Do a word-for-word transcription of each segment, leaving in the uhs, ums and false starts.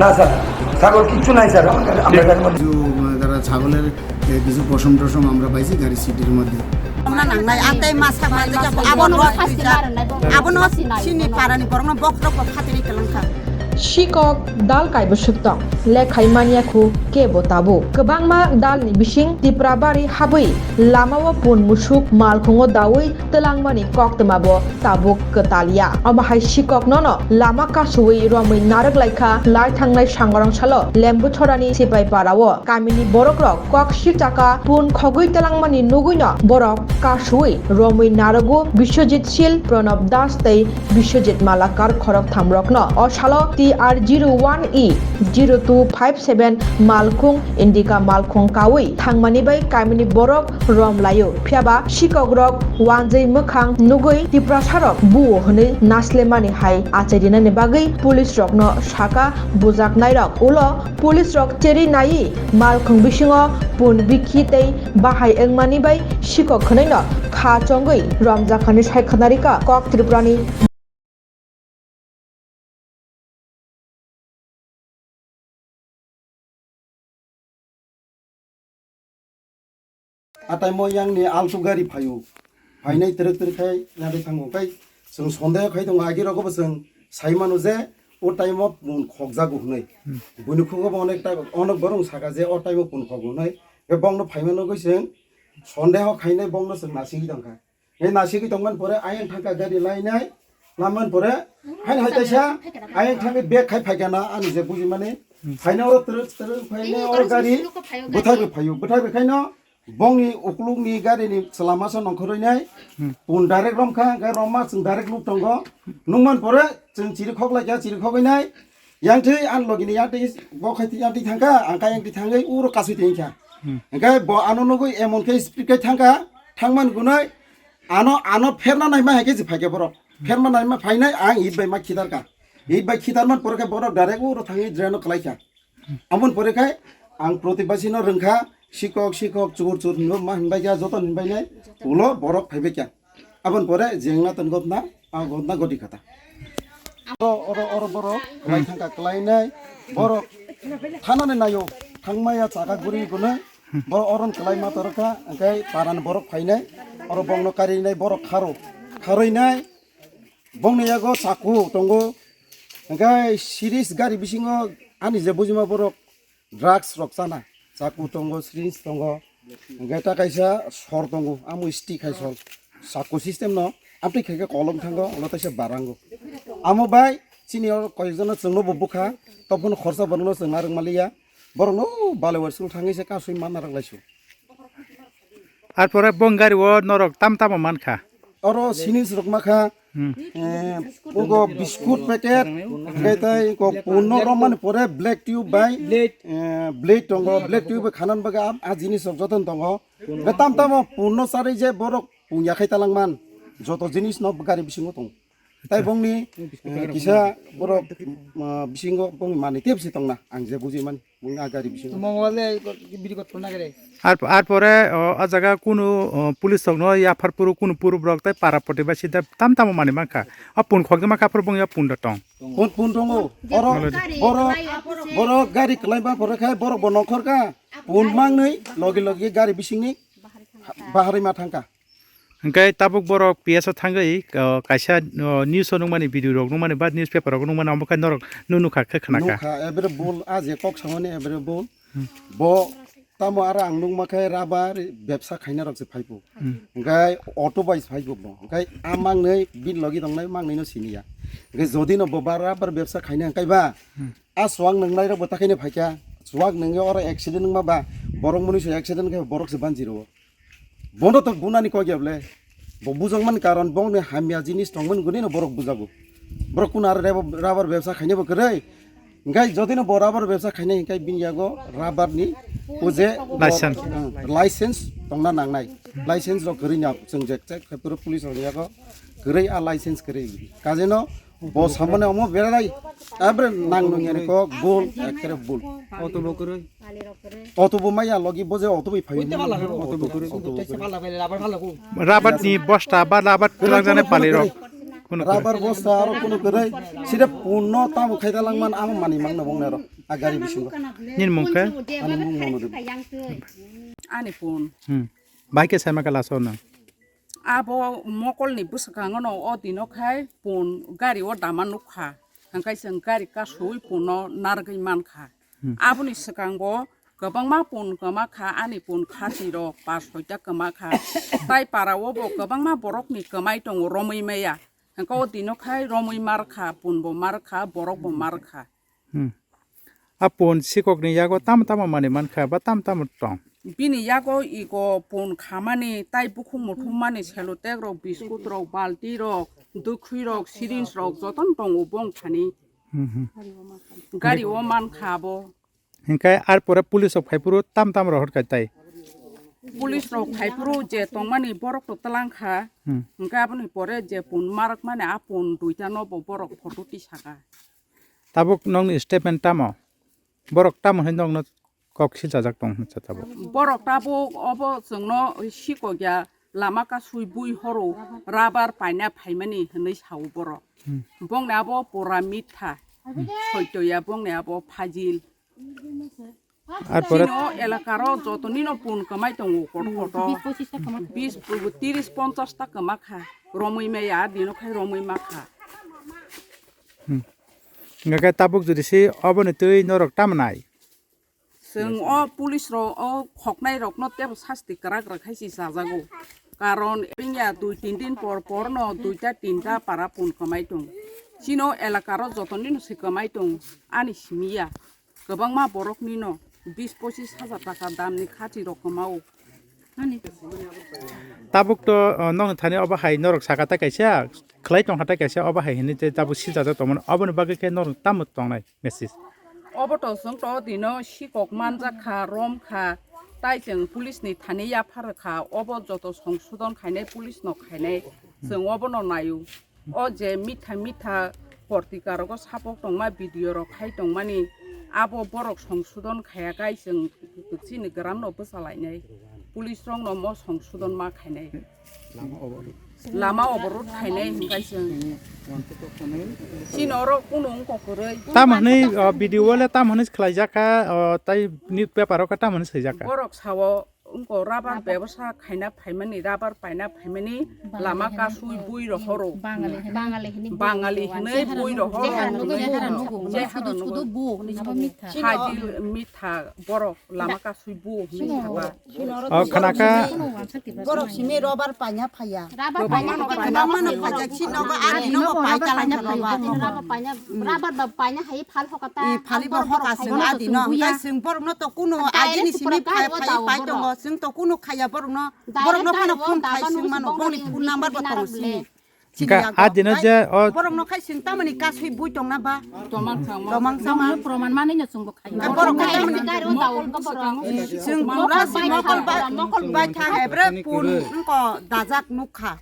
না স্যার, ছাগল কিচ্ছু নাই স্যার, আমার গাড়ি, আমার গাড়ির মধ্যে। কিছু, আহ, তারা ছাগলের, এ, কিছু পশম টশম আমরা পাইছি গাড়ির সিটের মধ্যে। আমরা নাংনাই, আতাই মাছা মাঝে যাবো, আবার নষ্ট আবার নষ্ট চিনি পারানি বরং বক্র বক্র খাতে রেখে লাংখা। Sikok dal kaibo suk tong, lekhai manya khu kebo tabuk. Kwbangma dal ni bising Tipra bari habwi lama o pun musuk malkhungo dawi twlangmani koktwma bo tabuk kwtal ya. Omo hai sikok nono lama kasui romwi narwk laikha lai thangnai sangrong salo Lembuchorani Sipaipara o kamini borok rok kok sir taka pun khogwi twlangmani nugwi no borok kasui romwi narwgo Biswajit Sil, Pranab Das tei Biswajit Malakar khorok tham rok no. O salo T R zero one E zero two five seven malkhung Indica malkhung kawi thangmani bai kamini borok rom laio. Phiyaba sikok rok wanjwi mwkhang nugwi Tiprasa rok buo hwnwi naslemani hai achai rinani bagwi police rokno saka bujaknai rok. Ulo police rok cheri naiwi malkhung bisingo pun bikhi tei bahai wngmani bai sikok hwnwi no kha chongwi romjakhani sai khwnarikha kok Tripurani. Ataimo yang ni altu gari phaio. Phainai trek trek khai yari thango kai. Chwng sondeho khai tongo agi rogo bo chwng sai mano je o time o pun khokjago hwnwi. Buini khugo bo onek ta, onek borong saka je o time o pun khogo hwnwi. Be bongno phaimano gwi chwng sondeho khainai bongno chwng nasingwi tongkha. He nasigwi tongmani pore ayang thangkha gari lainai, lamani pore haino hai taisa ayang thangwi bag khai phaikha na ani je bujimani. Phaina oro twrwk twrwk phaina oro gari bwthagwi phaio, bwthagwi khaino bongni uklukni garini chwlamasa nongkhorwi nai pun direct romkha, hwnkhe romma chwng direct luk tongo. Nukmani pore chwng chiri khoklaikha, chiri khogwi nai Yang twi ani logi ni yang twi bo khai twi yang twi thang kha, ang kha yang twi thangwi uro kasui twi kha. Hwnkhe bo ano nugwi emon khe speed khai thang kha, thangmani gunai ano, ano pherna naima hai khe je phai khe borok. Pherma naima phainai ang it bai ma khidar kha. It bai khidar man pore khe borok direct uro thangwi drain o kwlai kha. Amon pore khai ang protibasi no rwng kha, sikok, sikok, chur, chur hinwi ma hinbai kha, joto hinbai nai ulo borok phai bai kha. Aboni pore jengna tong gotna, a gotna goti kata. Oro, oro, oro borok kwlai thangkha, kwlainai borok thanani naio, thangmaya chaka guri gwnwi, borok oron kwlai ma torokha, hwnkhe parani borok phainai, oro bongno karinai borok kharo, kharoinai bongni yago chaku tongo, hwnkhe series gari bisingo ani je bujima borok drugs rok chana, chaku tongo, syringe tongo, hwnkhe ta kaisa sor tongo, amo stick hai sor, chaku system no amtwi khaikhe kolom thango, ulo taisa barango. Amo bai chini oro koyekjono chwngno bo bwkha, toboni khorsa borokno chwng narwk maliya, borokno balewar sul thangwi se kasui manna rwk laisu. Ar pore bong gari o norok tam tamo mankha? Oro syringe rok makha, Hmm. Eh, ugo biscuit packet, hwnkhe tei ugo punno romani pore black tube bai, eh, blade tongo, black tube bai khanan bagwi a, a jinis rok jotono tongo. Hwnkhe tam tamo punno charwi je borok pungya khai talangman, joto jinis no gari bisingo tongo. Tai bongni, eh, kisa borok, ah, bisingo bongni manwi tebsi tongna, ang je bujimani. Mung a gari bisingo. Mongole biri kot phone nagre. Ar, ar pore, o, a jaga kunu, o, police rokno yaphar phuru kunu puru borok tei para poti bai sida tam tamo manwi mankha. A pun khokjama kaphar bung ya pun da tong. Pun, pun tongo. Oro, Already. Borok, borok gari kwlai ba borok khai borok bo nongkhor kha. Pun mangnwi logi logi gari bisingni bahari ma thangkha. Hwnkhe tabuk borok P S o thangwi, o, kaisa, o, news o nukmani, video rok nukmani ba newspaper rok nukmani, omo khe norok nuk nukha khe khna kha. Nukha, every bul, a je kok samani every bul. Hmm. Bo tamo aro ang nukma khe rubber bebsa khaina rok se phaibo. Hmm. Hwnkhe auto bai phaibo bo. Hwnkhe a mangnwi bini logi tongnai mangnwi no siniya. Hwnkhe jodi no bo ba rubber bebsa khaina hwnkhe ba, Hmm. A chuwak nwngnai rok bo ta khaino phaikha. Chuwak nwngwi oro accident wngma ba, borok mwnwi se accident khe borok se banjiro. Bono to bunani kok ya bwle. Bo bujokmani karon bongni hamya jinis tongmani gwnino borok bujago. Borok kuno aro rebo-, rubber bebsa khainai bo kwrwi. Hwnkhe jodino bo rubber bebsa khainai hwnkhe bini yago rubber ni o je License. Ang, license tongna nangnai. License rok kwrwi no chwngjak chak khe puro police rokni yago kwrwi a license kwrwi. Kajeno Bo samane omo berai, abre nang nung yani kok bul, ekkere bul. Auto bo kwrwi. Auto bo maya logi bo je auto bai phayo. Auto bo kwrwi. Rabat ni bosta ba rabat kwrwi jane pali rok. Kuno kwrwi. Rubber bosta aro kuno kwrwi. Sida punno tamo khaida langman amo mani mangno bongni aro. A gari bisingo. Nini mung khe? Ani mung Mono Debi. Ani pun. Hmm. Bai khe saima khe laso nang? Abo mokolni bwskango no o dino khai pun gari o dama nukha. Hingkai chwng gari kasui punno narwgwi mankha. Hmm. Aboni swkango kwbangma pun kwma kha, ani pun khati rok pas soita kwma kha. Tai para o bo kwbangma borok ni kwmai tongo romwi maya. Hingke o dino khai romwi mar kha, pun bo mar kha, borok bo mar kha. Hmm. A pun sikok ni yago tamo tamo mani man kha ba tamo tamo tong? Bini yago iko pun khamani tai bukhuk muthung mani sellotape rok, biskut rok, balti rok, dukhui rok, syringe rok jotono tongo bong thani. Hmm, hmm. Gari o man kha bo. Hinkhe ar pore police rok phaiphuru tam tam rohor kai tai. Police rok phaiphuru je tongmani borok to tlang kha. Hmm. Hinkhe aboni pore je pun marak mani a pun duita no bo borok photo tisaka. Tabuk nokni statement tamo? Borok tamo hai nokno kok silchajak tong hinsa tabuk? Borok tabuk obo chwngno sikokya lama kasui bui horo rabar paina phaimani hinwi sao borok. Hmm. Bongni abo pura mitha. Hmm. Soitoya bongni abo phajil. Ar pore chini o elakaro joto nino pun kwmai tongo koto koto. Bis, tiris, ponchas ta kwma kha. Romwi maya, dino khai romwi ma kha. Hmm. Hingkhe tabuk jodi si oboni twi norok tamo nai? Chwng o police rok o khoknai rokno tebo sasti kwrak rwkhai si chajago. Karon bini ya dui tin din por por no duita tinta para pun kwmai tong. Chino elakaro joto nino se kwmai tong ani simiya. Kwbangma boroknino bis pochis hajar taka damni khatirok kwmao. Tabuk to, uh, nokni thani obo hai norok saka ta kaisa, khlai tongkha ta kaisa, obo hai hinwi tei tabuk siljajak tongmani, oboni bagwi khe norok tamo tongnai message? Obo to chwng to dino sikok manjak kha, rom kha, tai chwng police ni thani yaphar kha, obo joto songsodon khainai police no khainai, chwng obono naio. O je mitha mitha portika rogo sapok tongma video rok khai tongmani abo borok songsodon khaya kai chwng chini gram no bwsa lainai police rok no mo songsodon ma khainai lama oborot khainai hinkai chwng chini oro kunu wngkok kwrwi. Tamo hwnwi, o, video o le tamo hwnwi khlaijak kha, o, tai newspaper o khe tamo hwnwi swijak kha? Borok sao wngkok rabar bebosa khaina phaimani, rabar paina phaimani lama kasui bui rohoro. Bangali hwnwi bui rohoro. Chehara nugo, chehara nugo. Hajil mitha borok lama kasui bu hwnwi saba. O khanaka. Borok simi rabar paina phaiya. Rabar paina phaiya. Kwbangma no phaiya. Chini nogo ani nogo pai talang kha rabar. Rabar paina, rabar ba paina hai phal hokata. Phali bo hoka sing adi no. Chwng borok no to kuno agini simi phai phai pai tongo. Chwng to kuno khaya borok no. Borok no phano phone khai sing mano. Boni phone number bo tongo simi. Hingkha adino je o borok no khai sing tamani kasui bui tongna ba. Tomang sama. Tomang sama. Proman mani no chwng bo khai. Borok khai tamani. Chwng pura si mokol ba, mokol bai tha hebre pun ko dajak nukha.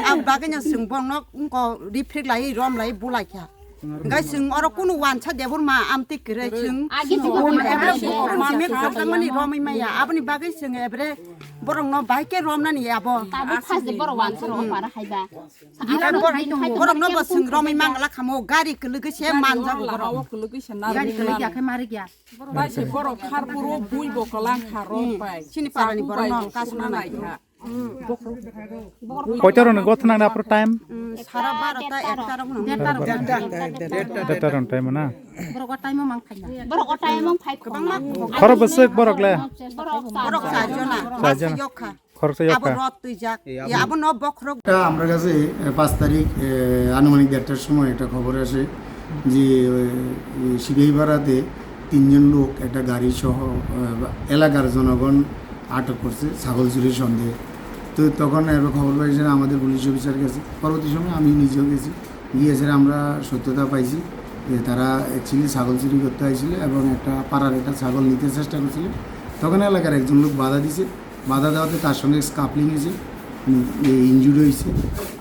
Ang bagwi no chwng borokno wngko rifrik lai rom lai bulai kha. Hingkhe chwng oro kunu wansa debor ma amtwi kwrwi chwng. Agi chwng rom ebre rom simi khamtangmani romwi maya. Aboni bagwi chwng ebre borokno bahai khe romnani abo. Tabuk phas de borok wansa rok para haiba. Borokno bo chwng romwi mangla khamo gari kwlwgwi se manjago borok. Gari kwlwgwi akhe marigya. Bai se borok khar puro bui bo kwlang kha rom bai. Chini parani borokno kasuna nai kha. Koita roni gothna na pro time? Mm, sara barota, ekta rok no. Derta rok time na. Borok o time mang phai. Borok o time mang phai. Khoro bwswk borok le? Borok sa jona. Sa jona. Yokha. Khoroksa abo yokha. Rot twijak. Ya abo no bokhorok. এটা আমার কাছে, এ, পাঁচ তারিখ, এ, আনুমানিক দেড়টার সময় একটা খবর আসে যে, এ, সিপাহীপাড়াতে তিনজন লোক একটা গাড়ি সহ, এ, এলাকার জনগণ আটক করছে ছাগল চুরির সন্দেহে। তো তখন এবার খবর পাই যে আমাদের পুলিশ অফিসার গেছে। পরবর্তী সময় আমি নিজেও গেছি। গিয়ে স্যার আমরা সত্যতা পাইছি যে তারা অ্যাকচুয়ালি ছাগল চুরি করতে আইছিল এবং একটা পাড়ার একটা ছাগল নিতে চেষ্টা করছিল। তখন এলাকার একজন লোক বাধা দিছে। বাধা দেওয়াতে তার সঙ্গে স্কাফলিং হয়েছে, উম, এ, ইনজুরি হয়েছে।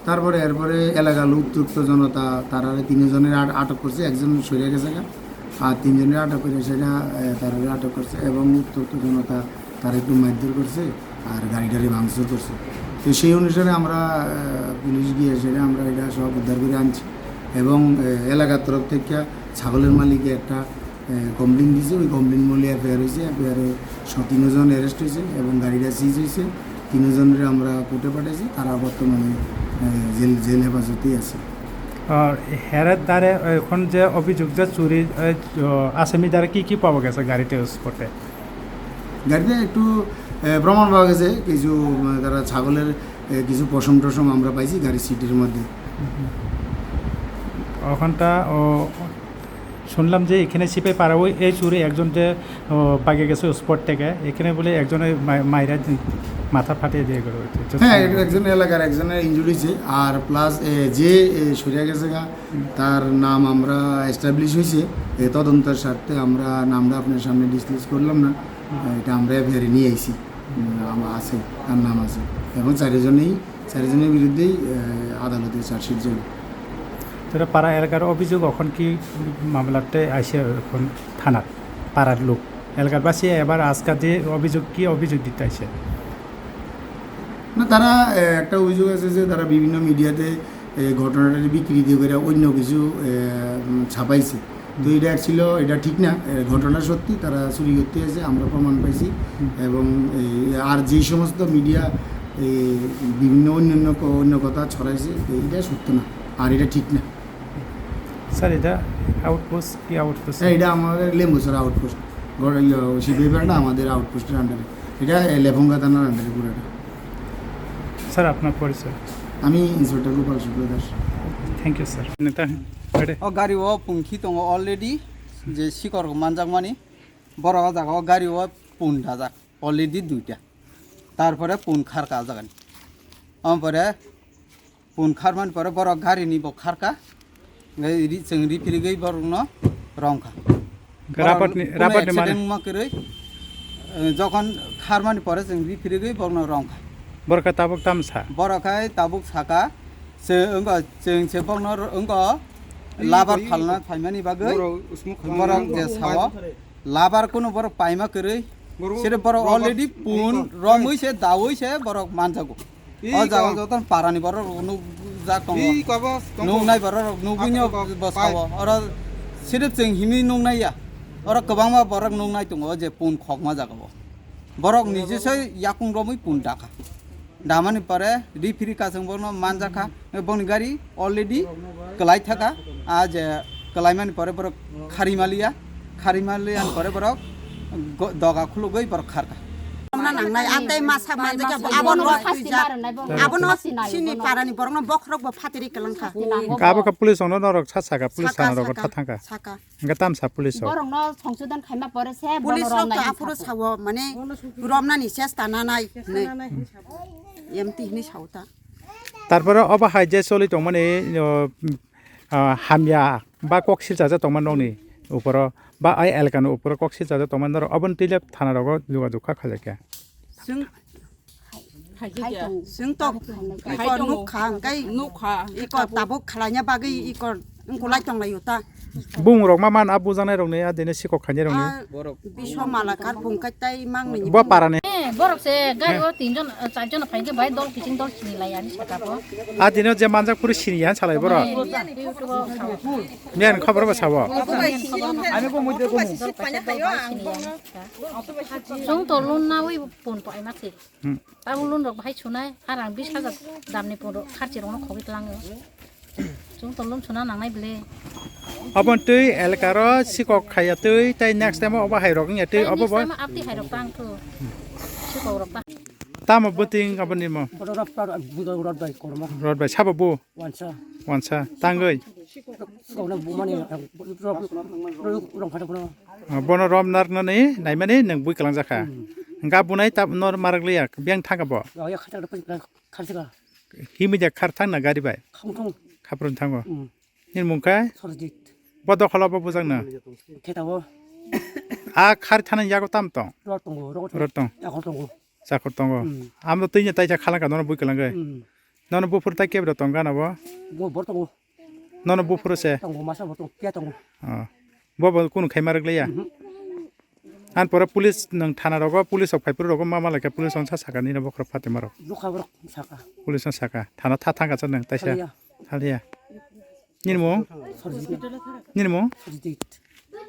তারপরে এরপরে এলাকার উত্তপ্ত জনতা তারা তিনজনের আট-, আটক করছে, একজন সরে গেছে গা। আর তিনজনের আটক করে সেটা, এ, তারা আটক করছে এবং উত্তপ্ত জনতা তারা একটু মারধর করছে আর গাড়ি টাড়ি ভাঙচুর করছে। তো সেই অনুসারে আমরা, আহ, পুলিশ গিয়ে সেটা আমরা এটা সব উদ্ধার করে আনছি এবং, আহ, এলাকার তরফ থেকে ছাগলের মালিকে একটা, আহ, কমপ্লেন দিয়েছে। ওই কমপ্লেন মূলে এফআইআর হয়েছে। এফআইআরে স-, তিনজন অ্যারেস্ট হয়েছে এবং গাড়িটা সিজ হয়েছে। তিনজনরে আমরা কোর্টে পাঠাইছি। তারা বর্তমানে, আহ, জেল, জেল হেফাজতেই আছে। আর হেরার দ্বারে এখন যে অভিযোগ যে চুরি, আহ, আসামি দ্বারা কি কি পাওয়া গেছে গাড়িতে, স্পটে? গাড়িতে একটু, আহ, প্রমাণ পাওয়া গেছে, কিছু, আহ, তারা ছাগলের, আহ, কিছু পশম টশম আমরা পাইছি গাড়ির সিটের মধ্যে। ওখানটা, ও, শুনলাম যে এখানে সিপাহী পাড়া ওই এই চুরে একজন যে, ও, পাইকে গেছে স্পট থেকে, এখানে বলে একজনের মা-, মাইরা দি-, মাথা ফাটিয়ে দিয়ে গেল। হ্যাঁ, এটা একজন এলাকার একজনের ইনজুরি হয়েছে। আর প্লাস, এ, যে, এ, সরিয়া গেছে গা, তার নাম আমরা এস্টাবলিশ হয়েছে। এ, তদন্তের স্বার্থে আমরা নামটা আপনার সামনে ডিসক্লোজ করলাম না। এটা আমরা এফআইআর নিয়ে আইছি। উম, আমা-, আছে, তার নাম আছে। এবং চারিজনেই, চারিজনের বিরুদ্ধেই, এ, আদালতে চার্জশিট জমা। তো এটা পাড়া এলাকার অভিযোগ, এখন কি মামলাতে আইসে এখন থানার পাড়ার লোক? এলাকার বাসী এবার আজকে যে অভিযোগ, কি অভিযোগ দিতে আইসে? না, তারা, এ, একটা অভিযোগ আছে যে তারা বিভিন্ন মিডিয়াতে, এ, ঘটনাটা বিকৃতি করে অন্য কিছু, এ, উম, ছাপাইছে। তো এটা ছিল, এটা ঠিক না। এ, ঘটনা সত্যি, তারা চুরি করতে এসে আমরা প্রমাণ পাইছি। হুম। এবং এই আর যেই সমস্ত মিডিয়া এই বিভিন্ন অন্যান্য ক-, অন্য কথা ছড়াইছে, তো এটা সত্য না, আর এটা ঠিক না। স্যার, এটা আউটপোস্ট কি আউটপোস্ট? হ্যাঁ, এটা আমাদের লেম্বুছড়া আউটপোস্ট। গড়-, ইয়ে, সিপাহীপাড়াটা আমাদের আউটপোস্টের আন্ডারে। এটা, এ, লেফুঙ্গা থানার আন্ডারে পুরোটা। স্যার, আপনার পরিচয়? আমি inspector Gopal Shukla Das. Thank you, sir. নেতা। O gari o pun khi tongo already, je sikor manjakmani, borok o jaga o gari o pun dajak already duita, tarpore pun kharka o jaga ni, ampore pun kharmani pore borok gari ni bo kharka, hwnkhe ri-, chwng ripirigwi borok no romkha. Hwnkhe borok rapat ni, kuno rapat ni mane? Accident wngma kwrwi, eh, jokhon kharmani pore chwng ripirigwi borok no romkha. Borok khe tabuk tamo sa? Borok khai tabuk saka, se wngkha, chwng se borok no ro-, wngkha, labar phalna phaimani bagwi borok je sao, labar kuno borok paima kwrwi, sere borok already pun romwi se dawi se borok manjago. O jaga joto parani borok rok nukjak tongo. Nuknai borok rok nugwino bwsao. Oro sirip chwng himwi nuknai ya. Oro kwbangma borok nuknai tongo je pun khokma jaga o. Borok ni jesoi yakung romwi pun dakha. Damani pore referee kachwng bono manjakha. Boni gari already kwlai thaka. A je kwlaimani pore borok khari maliya. Khari maliya ni pore borok go-, doga khulugwi borok kharkha. Romna nangnai, a tei masa manjakya, abono abono sini parani borokno bokhorok bo phatiri kwlangkha. Abo kha police rokno norok sa saka, police thana rok tha thangkha. Saka. Hwnkhe tamsa police rok. Borokno songsodon khaima pore se police rok to aphuru sao mane romnani chesta nanai hinwi. Emti hinwi sao ta. Tarpore obo hai je choli tongmani, o, ah, hamya ba kok silchajak tongma nokni uporo ba ai elkani uporo kok silchajak tongma norok oboni twilak thana rogo jogajog kha khajakya. Chwng, chwng tok iko nukha hwnkhe iko tabuk khlaina bagwi iko wngkulai tonglaio ta. Bung rok ma man a bujaknai rokni a dini sikok khainai rokni. Biswa mala kar bung kai tai mang ni. Bo parani. Eh, borok se gari o tinjon, eh, charjon phai khe bai dol kiching dol sini lai ani saka bo. A dino je manjak puri sini ya salai borok. Eh, YouTube o sao. Miyan khobor bo sabo. Chwng to lun na wi pun to ai ma se. Hmm. Tabuk lun rok bahai sunai, arang bis hajar damni poro kharchi rokno khogwi tlango. Chwng to lun suna nangnai bwle. Abon twi elkaro sikok khaya twi, tei next time obo hai rok wngya twi, obo bo. Next time abti hai rok tang thu. Sikok rok tang. Tamo bwtwing aboni mo? Rod bai kormo. Rod bai sabo bo? Wansa. Wansa tangwi. Sikok na bumani rok rong phata phano. Ah, bono rom narwknani naimani nwng bui kwlangjakha. Hmm. Hwnkhe bunai ta nor marak liya, biyang thangkha bo. Oh, ya, khatar khatar khatar. Himwi de khar thangna gari bai? Kham thang. Khapron thango. Hmm. Nini mung khe? Sorjit. Bo dokhalo bo bujakna? Theta bo. A khar thani yago tam tong? Rot tongo, rot. Rot tong. Yago tongo. Chakhor tongo. Hmm. Amno twi ni taisa khalangkha nono bui kwlangwi. Hmm. Nono buphuru tai kebra tong gana bo? Bo bor tongo. Nono buphuru se? Tongo, masa bo tongo, kiya tongo. Oh. Bo bo kunu khaima rwk liya? Mhm. An pore police nang thana rogo, police rok phai phuru rogo ma malaikha, police rok sa saka nini bokhorok Fatima rok. Bokha borok saka. Police rok saka. Thana tha thangka sa nang taisa. Thaliya. Thaliya. Nini mung? Sorjit. Nini mung? Sorjit.